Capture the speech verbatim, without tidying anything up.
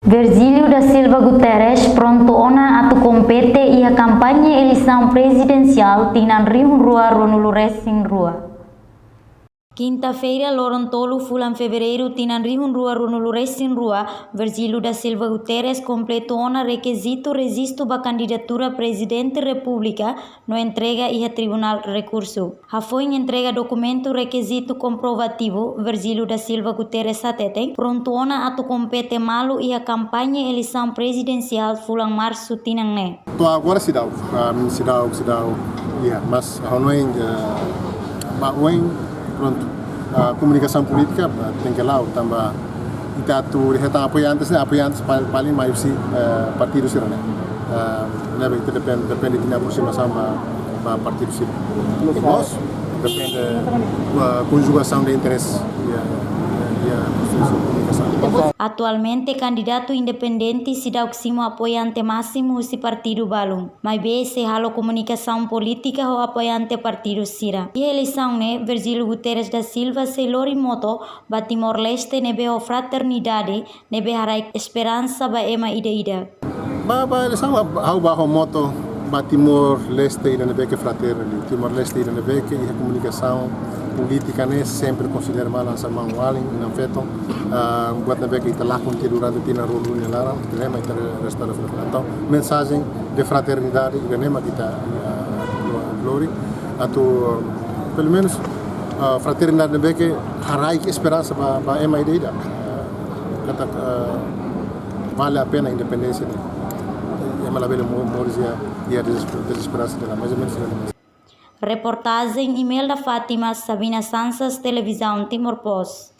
Virgílio da Silva Guterres prontu ona atu kompete iha kampaña eleisaun prezidensiál tinan rihun rua ruanulu resin rua. Kinta-feira, loron tolu fulan Fevereiru tinan rihun rua ruanulu resin rua, Virgílio da Silva Guterres kompletu ona rekizitu rejistu ba kandidatura Prezidente Repúblika no entrega iha Tribunál Rekursu. Hafoin entrega dokumentu rekizitu komprovativu, Virgílio da Silva Guterres hateten prontu ona atu kompete malu iha kampaña eleisaun prezidensiál fulan Marsu tinan ne'e. To'o agora seidauk, ah, seidauk, seidauk, ya, mas ha'u hanoin, ah, ba oin, prontu, ah, komunikasaun polítika, ah, tenke la'o, tanba ita atu hetan apoiantes ne'e, apoiantes pa-, paling mai husi, eh, partidu sira-ne'e. Eh, ne'ebé ita depende, depende tiha ona aprosimasaun ba, ba partidu sira. Mós depende, eh, konjugasaun de interese, ya, ya, ya, prosesu komunikasaun. Atualmente, kandidatu independente seidauk simu apoiante másimu husi partidu balun. Maibé sei halo komunikasaun polítika ho apoiante partidu sira. Iha eleisaun ne'e, Virgílio Guterres da Silva sei lori moto ba Timor-Leste ne'ebé ho fraternidade, ne'ebé haraik esperansa ba ema ida-idak. Ba, ba eleisaun, ha'u, ha'u ba ho moto ba Timor-Leste ida ne'ebé ke fraternu, Timor-Leste ida ne'ebé ke iha komunikasaun polítika ne'e sempre konsidera malu hanesan maun-alin, inan-feton, ah, buat ne'ebé ke ita lakon tiha durante tinan ruanulu nia laran, ita lema ita re-, restaura fraternidade. Entaun, mensajen de fraternidade ida-ne'e mak ita, ah, lori, atu, pelumenus, ah, fraternidade ne'ebé ke haraik esperansa ba, ba ema ida-idak. Ah, katak, ah, vale a pena independénsia ne'e. Ema labele mo-, moris iha, iha dezesper-, dezesperansa dela, mais ou menos, dela. Reportajen Imelda Fátima, Sabina Sansas, Televizaun Timor Post.